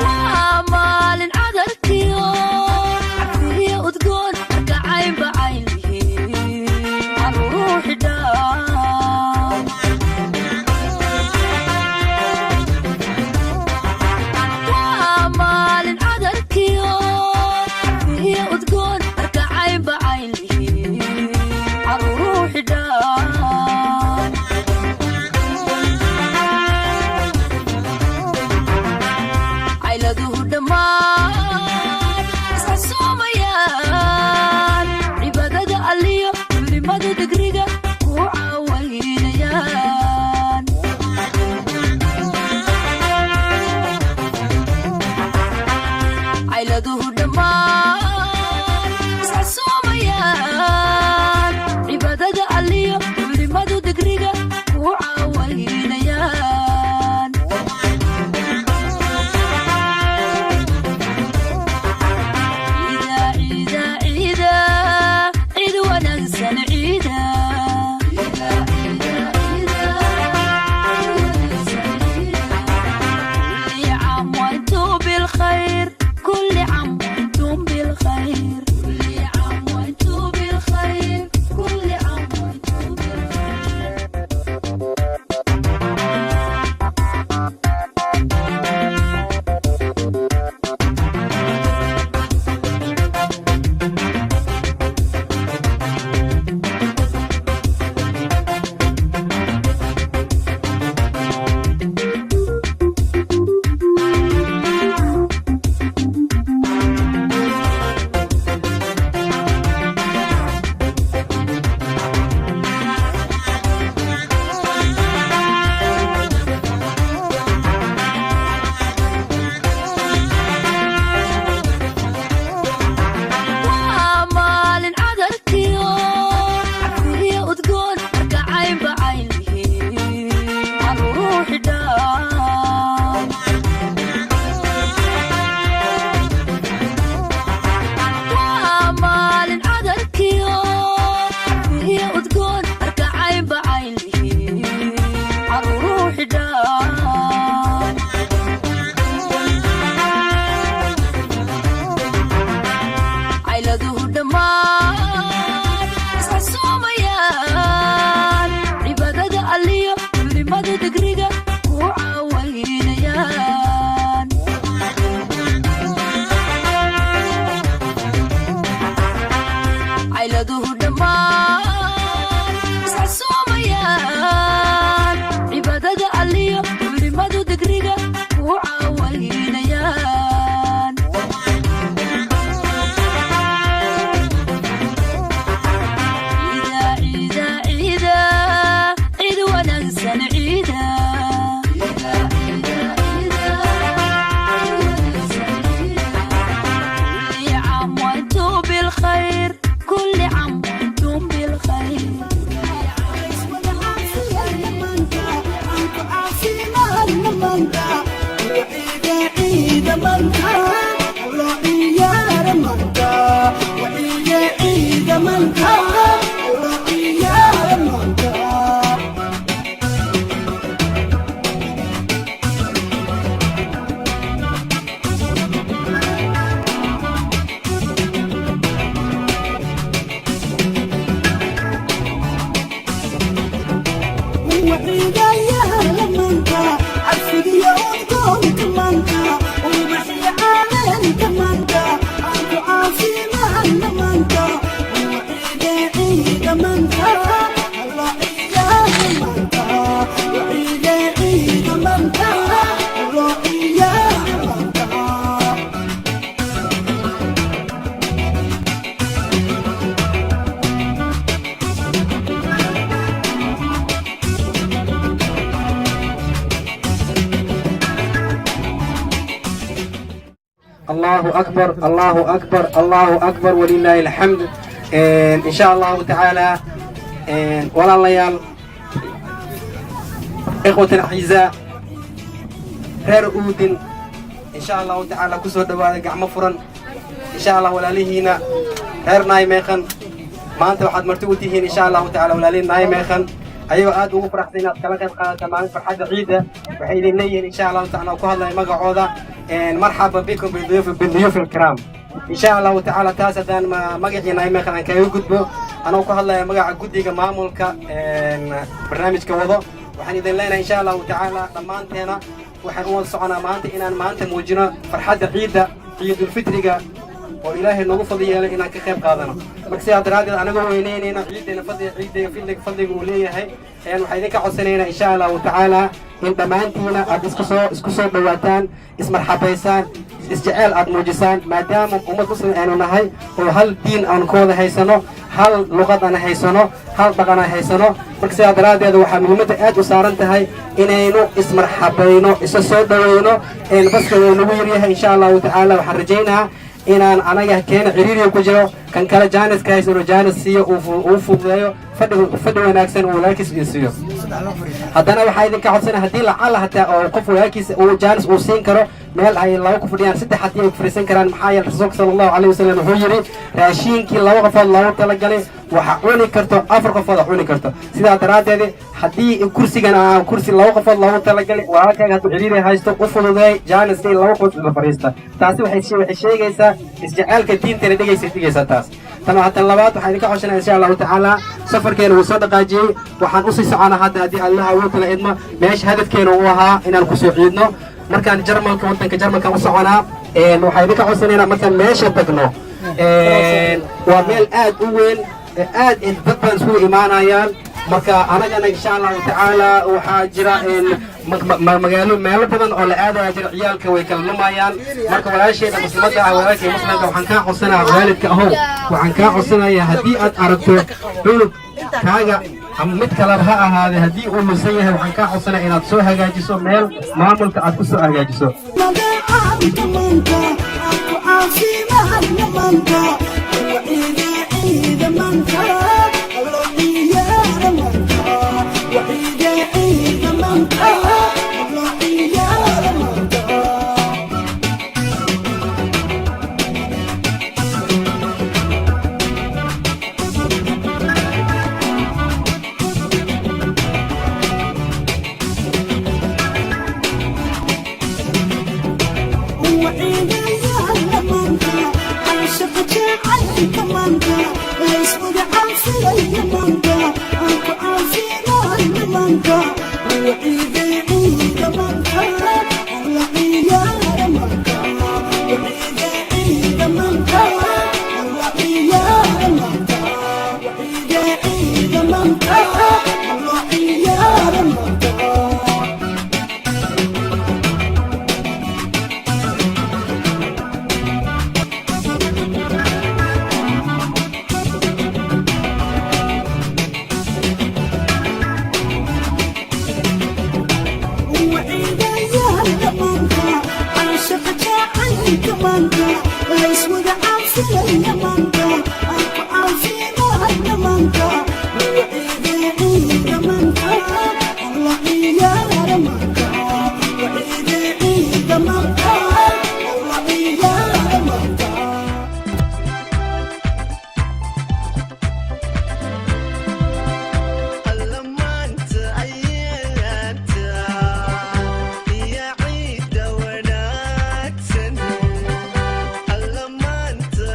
Waa maalin cadarkiyo cafiyo udgoon gacaynba caynlihi caruuruu xidhaan. Waa maalin cadarkiyo cafiyo udgoon gacaynba caynlihi caruuruu xidhaan. Cayladuhu dhammaan isxasuumayaan, cibaadada alliyo culimadu digriga ku caawaynayaan. Cayladuhu dhammaan isxasuumayaan, cibaadada alliyo culimadu digriga ku caawaynayaan. Ciida, ciida, ciida, ciid wanaagsan ciida. Ciida, ciida, ciida, wanaagsan ciida. كل عام وأنتم بالخير، كل عام وأنتم بالخير. Allahu akbar, Allahu akbar, Allahu akbar, walilaahi alxamd. Insha Allahu tacaala, walaalayaal, ikhwat alacizaa, reer Uudin, insha Allahu tacaala kusoo dhowaada gacmo furan. Insha Allah, walaalihiina reer Nijmegen, maanta waxaad marti u tihiin, insha Allahu tacala, walaalihiin Nijmegen, ayagoo aad ugu faraxsan inaad kala qayb qaadata maalin farxadda ciidda. Waxay idin leeyihiin, insha Allahu tacala, ku hadlaya magacooda, marxaba bikum biduyuuf alkiraam. Insha Allahu tacaala, taas haddaan magacii Nijmegen aan kaga gudbo, anoo ku hadlaya magaca guddiga maamulka barnaamijka wado, waxaan idin leenahay, insha Allahu tacaala, dhammaanteena waxaan u wada soconaa maanta inaan maanta muujino farxadda ciidda, ciidulfitriga oo Ilaahay noogu fadli yeelay inaan ka qayb qaadano. Marka sidaa daraaddeed, anagoo weyneynayna ciiddayna, fadliga ciidda, fadliga fadliga uu leeyahay, ayaan waxaa idinka codsanaynaa, insha Allahu tacaala, in dhammaantiina aad isku soo dhowaataan, ismarxabaysaan, isjeceel aad muujisaan, maadaama ummad Muslim aynu nahay oo hal diin aan ku wada haysano, hal luqad aan haysano, hal dhaqan aan haysano. Marka sidaa daraaddeed waxaa muhiimadda aad u saaran tahay inaynu ismarxabayno, isa soo dhoweyno. Baska wuu nagu yaryahay. Insha Allahu tacaala, waxaan rajaynaa inaan anaga keena ciriiriga ku jiro, kan kale jaaniska haysano, jaanis siiyo, uu fududeeyo, fadhi fadhi wanaagsan uu walaalkiis siiyo. Haddana waxaa idinka codsanaya, haddii lacala hataa oo qof walaalkiisa uu jaanis uu siin karo, meel ay laba ku fadhiyaan, saddex haddii ay ku fadhiisan karaan. Maxaa yeele, Rasuulka sala Allahu alayhi wasalam wuxuu yidhi: "Raashiinkii laba qofood loogu talagalay waxa cuni karto afar qofood a cuni karto." Sidaa daraaddeed, haddii kursigan aan kursi laba qofood loogu talagalay, walaalkaaga hadduu ciriiri haysto, u fududeey jaaniska in laba qofood la fadhiista. Taasi waxay sheegaysaa isjaceelka diintana dhigaysa taas. Tan waa tan labaad. Waxaan idinka codsanaya, insha Allahu tacaala, safarkeena wuu soo dhaqaajiyey. Waxaan usii soconaa hadda, haddii Allah awoodtala idmo, meesha hadafkeena uu ahaa inaan kusoo ciidno. Markaan Jarmalka, waddanka Jarmalka u soconaa, waxaan idinka codsanaynaa, markaan meesha tagno, waa meel aad u weyn, aad dad badan iskugu imaanayaan. Marka anagana, insha Allahu tacaala, waxaa jira magaalo meelo badan oo la aadaya jira, ciyaalka way kala lumayaan. Marka walaasheeda Muslimadda ah, walaalkay Muslimka, waxaan kaa codsanayaa, waalidka ahow, waxaan kaa codsanayaa, haddii aad aragto cunug kaaga ama mid kaleba ha ahaade, haddii uu lunsan yahay, waxaan kaa codsanaya inaad soo hagaajiso, meel maamulka aad ku soo hagaajiso. Ciida wanaagsan, allamaanta.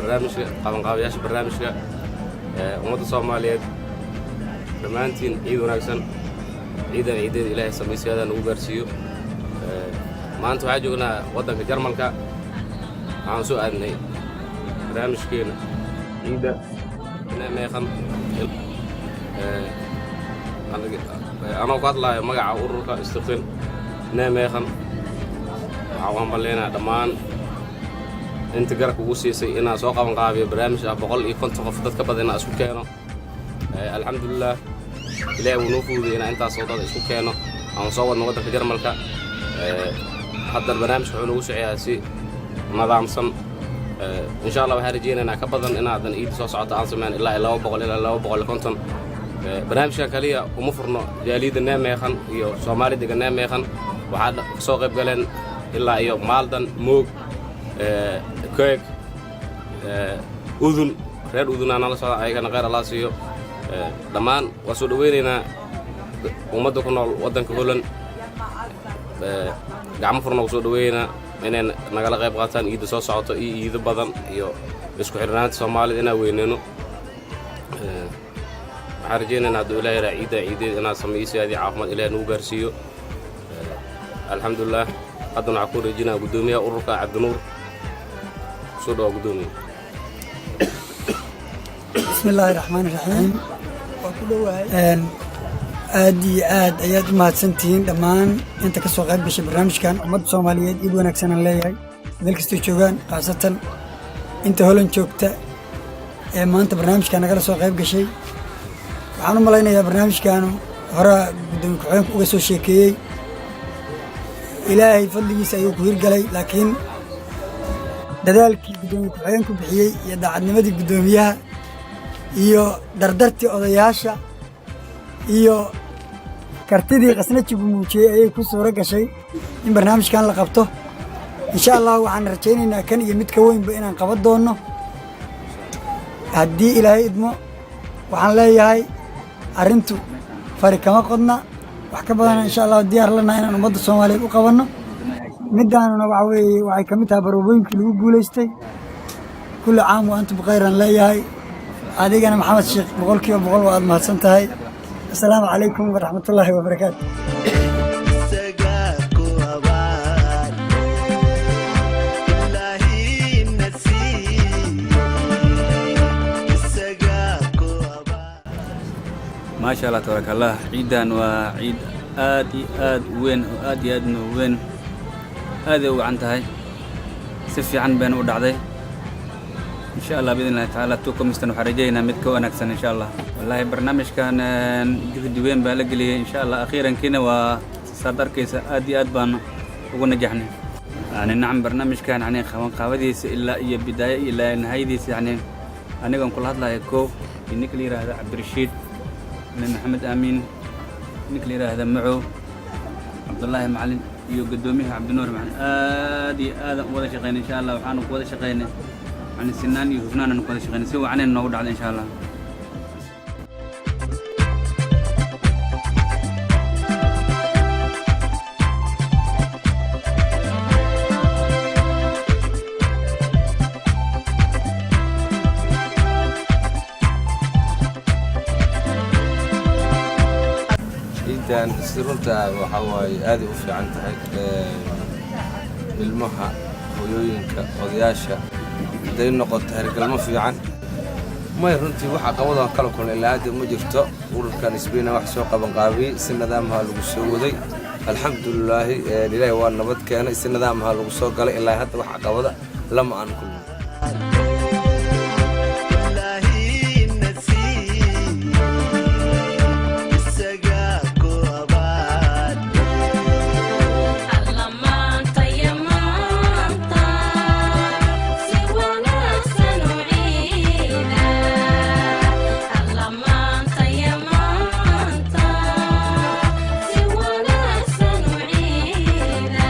Barnaamijka qabanqaabayaasha barnaamijka, ummadda Soomaaliyeed dhammaantiin, ciid wanaagsan. Ciidan ciideeda Ilaahay samaysiyaada nagu gaarsiiyo. Maanta waxaa joognaa waddanka Jarmalka. Waxaan soo aadnay barnaamijkeena ciidda meeqan. Anoo ku hadlaayo magaca ururka Stichting Nijmegen, waxaan u hambaleynayaa dhammaan inta garabka ugu siisay inaan soo qaban qaabiyo barnaamij ah 150 qof, dad ka badan inaan isku keeno. Alxamdulilah, Ilaahay wuu noo fududay inaan intaas oo dad isku keeno, aan soo wadno waddanka Jarmalka. Haddana barnaamijka wuxuu nagu socoyaa si nidaamsan. Insha Allah waxaan rajeynaynaa ka badan inaadan iida soo socota aan sameyn ilaa iyo 200 ilaa 250. Barnaamijkan kaliya uma furno jaaliyadda Nijmegen iyo Soomaali degan Nijmegen. Waxaa kasoo qayb galeen ilaa iyo Maaldan, Moog, Keeg, Udun. Reer Udunaa nala socda, ayagana kheyr Allah siiyo. Dhammaan waa soo dhoweynaynaa ummadda ku nool waddanka Holland. Gacmo furna ku soo dhoweynaynaa inay nagala qayb qaataan iidda soo socoto iyo iido badan iyo isku xirnaanta Soomaalida inaan weyneyno. Waxaan rajaynaynaa hadduu Ilaah yaraa ciidda ciideed inaad samaysiyaadii caafimaad Ilaah nagu gaarsiiyo. Alxamdulilah. Haddana waxaan ku wareejinaa guddoomiyaha ururka, Cabdinuur. Soo dhawaa, guddoomiye. Bismi illaahi raxmaani raxiim. Aad iyo aad ayaad u mahadsantihiin dhammaan inta ka soo qayb gashay barnaamijkan. Ummadda Soomaaliyeed iid wanaagsan aan leeyahay meel kastay joogaan, khaasatan inta Holan joogta ee maanta barnaamijkan nagala soo qayb gashay. Waxaan u malaynayaa barnaamijkaanu horaa guddoomiye ku-xigeenku uga soo sheekeeyey. Ilaahay fadligiisa ayuu ku hirgalay, laakiin dadaalkii guddoomiye ku-xigeenku bixiyey iyo daacadnimadii guddoomiyaha iyo dardartii odayaasha iyo kartidii qasnajigu muujiyey ayay ku suuro gashay in barnaamijkan la qabto. Insha Allah waxaan rajaynaynaa kan iyo mid ka weynba inaan qaban doonno haddii Ilaahay idmo. Waxaan leeyahay arrintu fari kama qodna, wax ka badana insha Allah diyaar lanaha inaan ummadda Soomaaliyeed u qabanno. Middaanuna waxa weeye waxay ka mid tahay baroobooyinkii lagu guulaystay. Kulli caam wa antum bikhayran leeyahay. Adigana, Maxamed Sheekh, 100% waa aad mahadsan tahay. Assalaamu calaykum waraxmatullaahi wabarakaatu. Isagaa ku abaal Ilaahina siiyey, isagaa ku abaal. Maasha Allah, tabaaraka Allah. Ciidan waa ciid aad iyo aad u weyn oo aad iyo aadna u weyn. Aaday u wacan tahay, si fiican bayna u dhacday. Insha Allah, biidn illahi tacaala, toekomstan waxaan rajaynaynaa mid ka wanaagsan insha Allah. Wallaahi barnaamijkan juhdi weyn baa la geliyey. Insha Allah akhiirankiina waa saad arkaysa, aad iyo aad baan ugu najaxnay. Yani nacam, barnaamijkan yani qabanqaabadiisa ilaa iyo bidaaya ilaa nihayadiisa, yani anigoon kula hadlaya koow iyo ninka la yidhaahda Cabdirashiid, Maxamed Aamiin, ninka la yidhaahda Macow, Cabdullaahi Macalin iyo guddoomiyaha Cabdinuur Macalin, aad iyo aadaan u wada shaqeynay. Insha Allah waxaanu ku wada shaqeynay yani sinaan iyo hufnaan aanu ku wada shaqeynay, si wacanayna noogu dhacday insha Allah. Ciidan si runta waxaa waaye aaday u fiican tahay. Ilmaha, hooyooyinka, odayaasha, hadday noqoto hergalmo fiican. May, runtii wax caqabadoo kala kulna ilaa hadda ma jirto. Ururkan Isbayna wax soo qaban qaabiyey, si nidaamha lagu soo waday. Alxamdulilaahi, Ilaahi waa nabad keenay, si nidaamha lagu soo galay. Ilaa hadda wax caqabada lama aan kulmin. Ilaahina siiyey, isagaa ku abaal. Alla maanta iyo maanta si wanaagsan u ciida. Alla maanta iyo maanta si wanaagsan u ciida.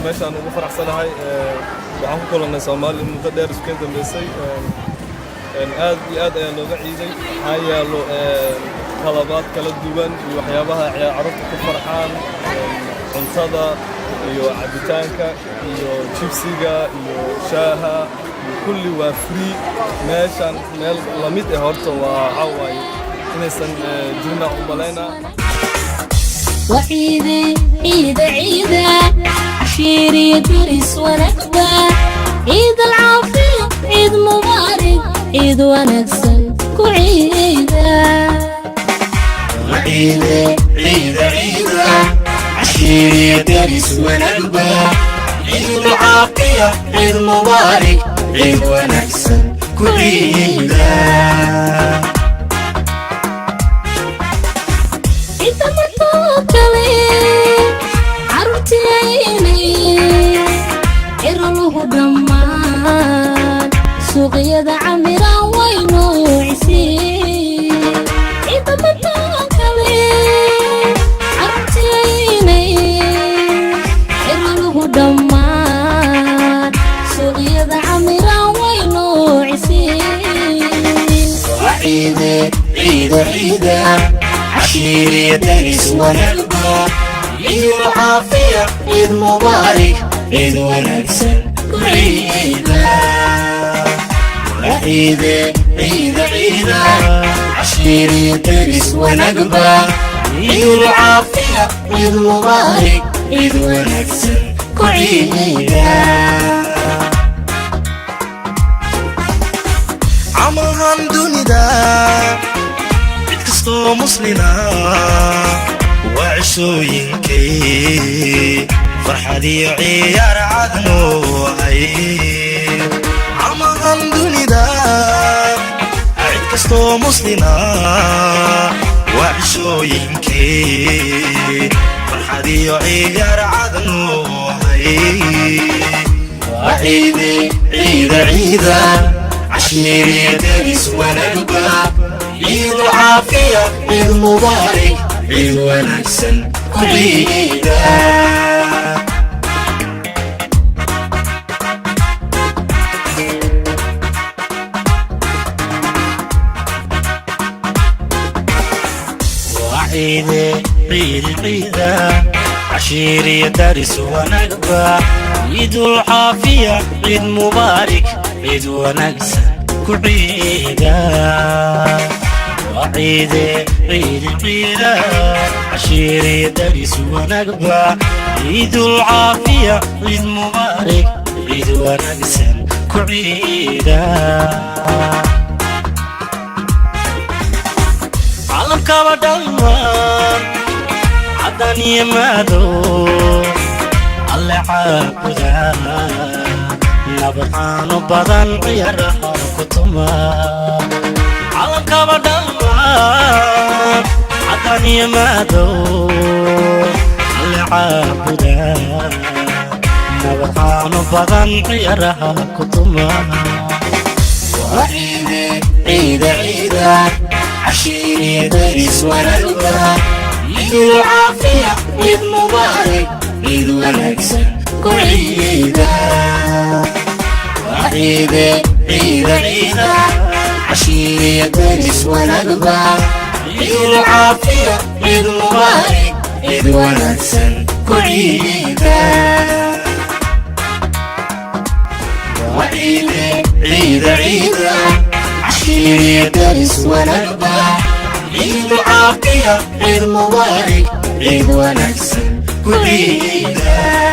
Meeshaan ugu faraxsanahay, waxaan ku kulannay Soomaali muddo dheer isku dambeysay. Aad iyo aad ayaa looga ciiday. Waxaa yaalo qalabaad kala duwan iyo waxyaabaha carruurta ku farxaan, cuntada. Iyo cabitaanka iyo jibsiga iyo shaaha iyo kulli waa free. Meeshan meel lamid ah horta waa waxaa waaye inaysan jirna u malaynaa. وعيدي عيد عيدة، عشيري درس ونكبة، عيد العافية، عيد مبارك، عيد ونكسن كعيدة. عيدة عيدة عيدة، عشيري درس ونكبة، عيد العافية، عيد مبارك، عيد ونكسن كعيدة. Inta martoo kale carruurtiinay ciroluhu dhammaan suuqyada camiraan way noocisiin. Inta martoo kale carruurtiinay ciroluhu dhammaan suuqyada camiraan way noocisiin. عيدة عيدة عيدة، عشيري درس ونكبة، عيد العافية، عيد مبارك، عيد ونكسن عيدة. عيدة عيدة عيدة، عشيري درس ونكبة، عيد العافية، عيد مبارك، عيد ونكسن عيدة. Camalhan dunida cid kastoo muslina waa cishooyinkay farxad iyo ciyaar cadnoohay. Camalhan dunida cid kastoo muslina waa cishooyinkay farxad iyo ciyaar cadnoohay. عيدي عيدة عيدة، عشيري درس ونكبة، عيد العافية، عيد مبارك، عيد ونكسن عيدة. وعيدي عيد عيدة، عشيري درس ونكبة، عيد العافية، عيد مبارك، عيد ونكسة كعيدة. وعيد عيد عيدة، عشيري درس ونكبة، عيد العافية، عيد مبارك، عيد ونكسة كعيدة. Caalamkaba dhammaan caddan iyo madow alle caabuda, nabcaanu badan ciyaaraha ku tuma. Caalamkaba dhammaan caddan iyo madow alle caabuda, nabcaanu badan ciyaaraha ku tuma. وعيدي عيدة عيدة، عشيري درس ونكبة، عيد العافية، عيد مبارك، عيد ونكسن عيدة. وعيدي عيدة عيدة، عشيري درس ونكبة، عيد العافية، عيد مبارك، عيد ونكسن عيدة. وعيدي عيدة عيدة، عشيري درس ونكبة، عيد العافية، عيد مبارك، عيد ونكسن عيدة.